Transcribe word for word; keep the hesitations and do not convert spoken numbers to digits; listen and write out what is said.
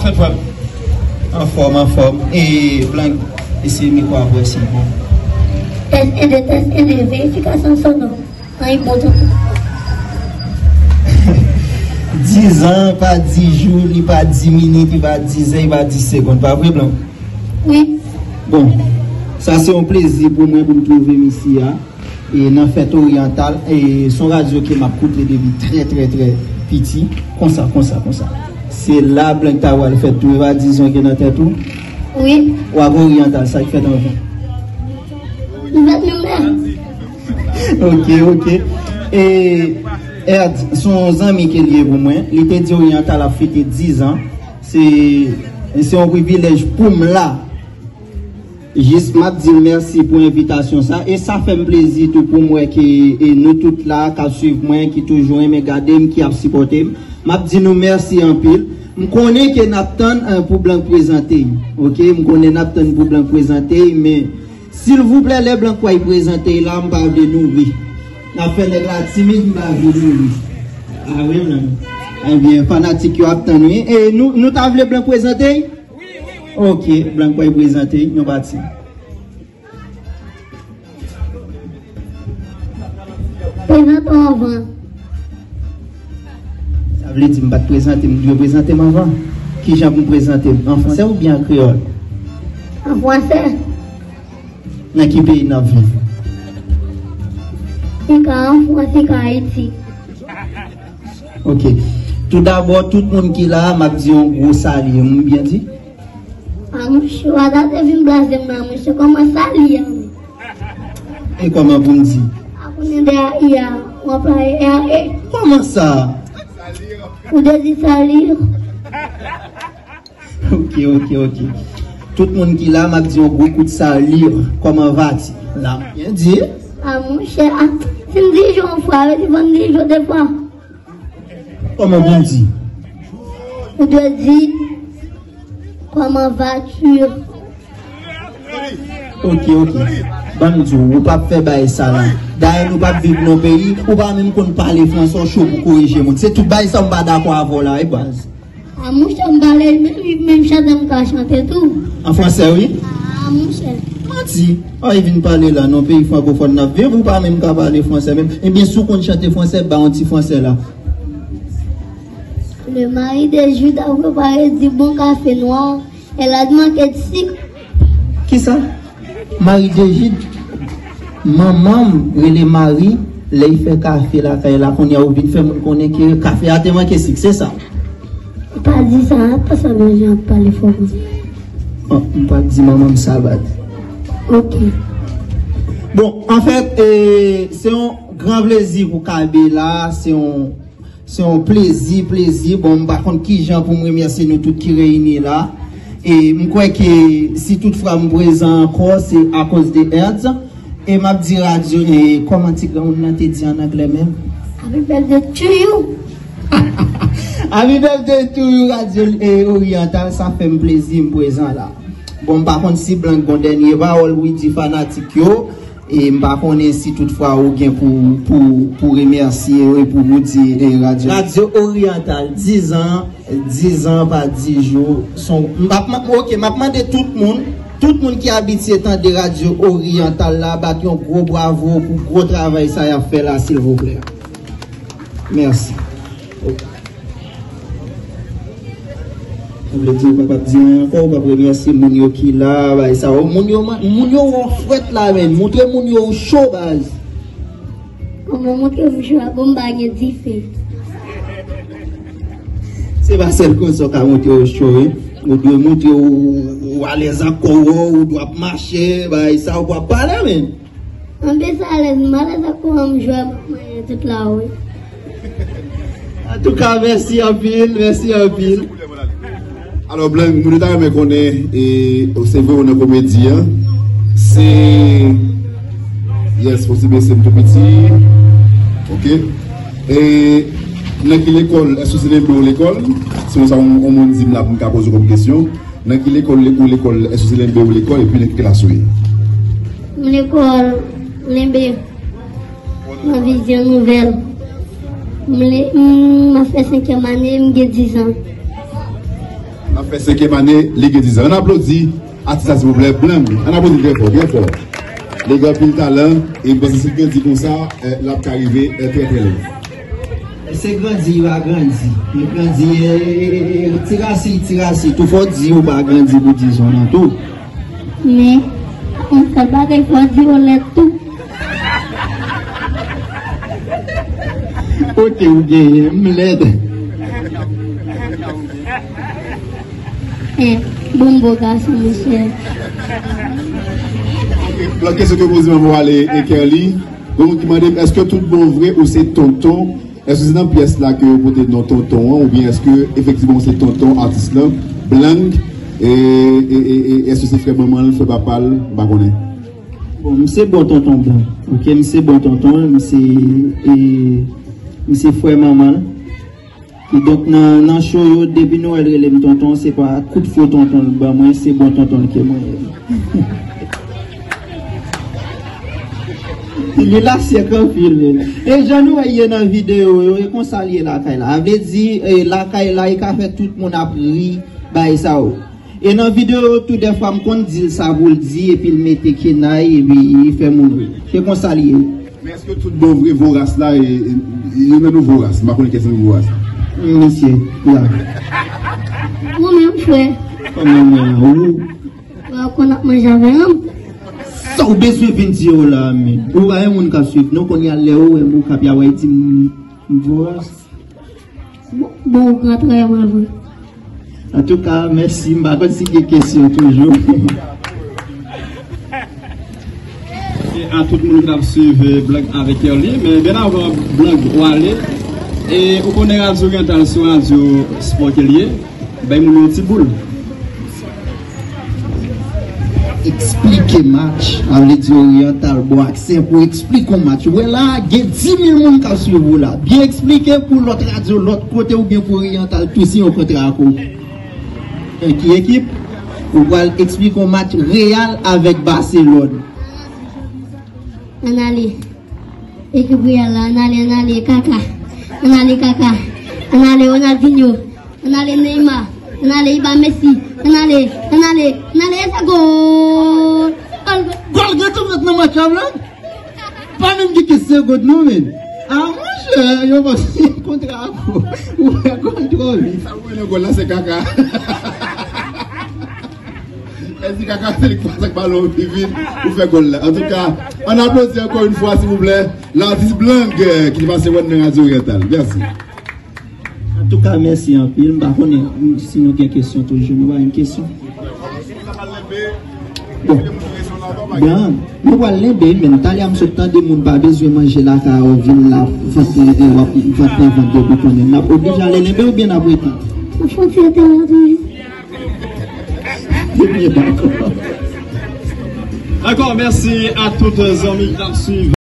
Anfòm, anfòm. E Blank, eseye mikwo a pou wè si l bon. Tès en, de, tès en, de, verifikasyon sonò. An, li bon tou. Dizan pa di jou, li pa di minit, li pa di zè, li pa di segonn. Pa vre, Blank? Wi. Bon, sa se yon plezi pou mwen pou m twouve m isi a. E nan fèt oryantal, e se yon radyo ke m ap koute depi trè, trè, trè piti. Konsa, konsa, konsa. Se la Blank ta pral fèt tou, e pa dizon ke nan tèt ou? Wi. W ap oryantal, sa k fèt anvan? M fèt menm lè. Ok, ok. E Erd, se yon zanmi ke l ye pou mwen. Li te di oryantal ap fete dizan. Se, se yon privilèj pou m la. Jis m ap di l mèsi pou envitasyon sa, e sa fè m plezi tou pou m wè ke, e, nou tout la k ap swiv mwen, ki toujou renmen gade m, ki ap sipòte m. M ap di nou mèsi anpil. M konnen ke n ap tann, eh, pou Blank prezante y, ok? M konnen n ap tann pou Blank prezante y, men silvouplè, lè Blank pral prezante y la, m pa vle nou ri. N ap fè nèg la timid, m pa vle nou ri. A wi, Blank. Ebyen, fanatik yo ap tann, wi. E nou, nou ta vle Blank prezante y? Ok, Blank pral prezante, nou pati. Prezante w anvan. Sa vle di m pa t prezante m, m dwe prezante m anvan? Kijan pou m prezante m? An fransè oubyen an kreyòl? An fransè. Nan ki peyi n ap viv? Ika an Frans, ika Ayiti. Ok. Toudabò, tout moun ki la a, m ap di yon gwo sali. M byen di? A monchè, w a ta te vin blaze m nan, monchè, kòman sali a menm? E kòman pou m di? A konnen dèyè i a, w anplwaye R E. Kòman sa? Ou te di sali. Ok, ok, ok. Tout moun ki la, m ap di yon gwo kout sali. Comment vas-tu? La, m byen di. A monchè, a, si m di jou yon fwa, vle di fò m di jou de fwa. Kòman pou m di? Ou te di, comment vas-tu? Ok, ok. Ban m di w, ou p ap fè bagay sa la. Dayè, nou p ap viv nan peyi, ou pa menm konn pale fransè, w cho pou korije moun. Se tout bagay sa m pa dakò avè w la, wi, baz. A monchè, m pale menm, menm chante m ka chante tou. An fransè, wi? A monchè. Manti. Ay, vin pale la, nan peyi frankofòn n ap viv, ou pa menm ka pale fransè menm. Ebyen, si w konn chante fransè, ba yon ti fransè la. Le mari de Jude a préparé du bon café noir. Elle a manqué de sucre. Kisa? Mari de Jid. Manman m rele Mari, lè y fè kafe lakay la, kounye a ou vin fè moun konnen ke kafe a te manke sik, se sa? Ou pa di sa, paske lè jan ap pale fò konsa. Bon, m pa di manman m sa, baz. Ok. Bon, anfèt, e, se yon gran plezi pou Kabe la, se yon Se yon plezi, plezi. Bon, m pa konn kijan pou m remèsye nou tout ki reyini la. E m kwè ke si toutfwa m prezan ankò, se akoz de Ernst. E m ap di radyo, e kòman ti granmoun nan te di an anglè menm? Happy birthday to you! Happy birthday to you, radyo, e, Oryantal. Sa fè m plezi, m prezan la. Bon, m pa konn si Blank gon dènye pawòl, wi, di fanatik yo. E m pa konnen si toutfwa ou gen pou, pou, pou remèsye yo e pou ou di, e, radyo. Radyo Oryantal, dizan, dizan pa di jou. Son, m ap, m ap, ok, m ap mande tout moun, tout moun ki abitye tande Radyo Oryantal la, bat yon gwo bravo pou gwo travay sa y ap fè la, silvouplè. Mèsi. Sa vle di ou pa p ap di anyen ankò, ou p ap remèsye moun yo ki la, bagay sa yo. Moun yo, moun yo wè w frèt la, men montre moun yo ou cho, baz. Kòman montre m cho a, bon, m pa gen dife. Se pa sèl konsa w ka montre w cho, wi. Ou dwe montre w, ou alèz ak kò w, ou dwe ap mache, bagay sa yo pou ap pale, men. Anpil sa alèz, m alèz ak kò m jwe ak manyen tout la, wi. Antouka, mèsi anpil, mèsi anpil. Alò, Blank, moun yo ta renmen konnen, e, se vre ou nan komedi an. Se, yes, fò ti bese m tou piti. Ok. E, nan ki lekòl, èske se Lenbe ou lekòl? Se konsa, yon, yon moun di m la pou m ka poze w kòm kesyon. Nan ki lekòl ou lekòl, èske se Lenbe ou lekòl, epi nan ki klas ou ye? M lekòl Lenbe, nan Vizyon Nouvèl. M le-, m ap fè senkyèm ane, m gen dizan. L ap fè senkyèm ane, li gen diz an. Ann aplodi atis la, silvouplè, Blang. Ann aplodi trè fò, trè fò. Li gen anpil talan, e m panse si l grandi konsa, eh, l ap ka rive, eh, trè, trè lwen. Se grandi, li pa grandi. Li grandi, eh, eh, eh, eh, ti rasi, ti rasi. Tou fò di ou pa grandi pou diz an nan tou. Men, yon sèl bagay fò di yo lèd tou. Ok, ou genyen, m lèd. Eh, bon bo gason, mesye. Lòt kesyon ke poze manman w ale e Kerly. Gon moun ki mande m, èske tout bon vre ou se tonton? Èske se nan pyès la ke yo pote non tonton an, oubyen èske efektivman ou se tonton atis lan, Blang, e, e, e, e èske se frè manman l, frè papa l, m pa konnen. Bon, m se bon tonton Blang, ok, m se bon tonton, m se, e, m se frè manman l. Kidonk, nan, nan show yo, depi Noël rele m tonton, se pa kout fo tonton l ban mwen, se bon tonton l ke mwen ye. Li lasyèk anpil, men. E jan nou wè ye nan videyo yo, e konsa l ye lakay la. A vle di, e, lakay la, e ka fè tout moun ap ri, bay sa yo. E nan videyo yo tou, dèfwa m konn di l sa pou l di, epi l mete kenay, epi li fè moun ri. Se konsa l ye. Men èske tout bon vre voras la, e, e, youn nan nouvo ras? M pa konnen kiyès nan nouvo ras la. Mesye, ya. Ou menm, frè. Kòman mwen, ou? Ou konn ap manje avè m? Sa w bezwen vin di yo la, men. Ou pa yon moun k ap swiv, non, kounye a lè ou wè m, ou k ap ya wè, di m, m voras. Bon, bon, ou ka trè mwen vre. Antouka, mèsi. M pa konn si gen kesyon toujou. E a tout moun ki t ap swiv, eh, Blang avèk Kerly. Men byen avan Blang ou ale, e ou konnen Radyo Oryantal se yon radyo spò ke l ye, bay moun yon ti boul. Eksplike match, a vle di oryantal, bon aksè pou eksplike yon match. Ou wè la, gen dis mil moun k ap swiv ou la. Byen eksplike pou lòt radyo, lòt kote oubyen pou oryantal tou si yon kontra ak ou. Ki ekip? Ou pral eksplike yon match Real avèk Barcelone. Ann ale. Ekip Real la, ann ale, ann ale, Kaka. Ann ale, Kaka. Ann ale, Ronaldinho. Ann ale, Neymar. Ann ale, Iba Messi. Ann ale, ann ale, ann ale, e se gòl! Gòl! Gòl gen tou mèt nan match la, Blang? Pa menm gen kenz segonn, non, men. A, monchè, yo pase kontra ak ou. Ou fè gòl twò vit. Sa ou wè nan gòl la, se Kaka. Èske Kaka se li k pase ak balon pi vit pou fè gòl la? Antouka, ann aplodi ankò yon fwa, silvouplè, latis Blang, eh, ki te pase wè n nan Radyo Oryantal. Mèsi. Antouka, mèsi anpil. M pa konnen si nou gen kesyon toujou. Nou pa gen kesyon? Bon. Bon, nou pral lenbe, men talè a m sot tande moun pa bezwen manje lakay ou vin la, vant plen, eh, w ap, vant plen vant depi konnen. N ap oblije ale lenbe oubyen n ap rete? Fò ti rete la toujou. Ebyen, dakò. Dakò, mèsi a tout zanmi k t ap swiv.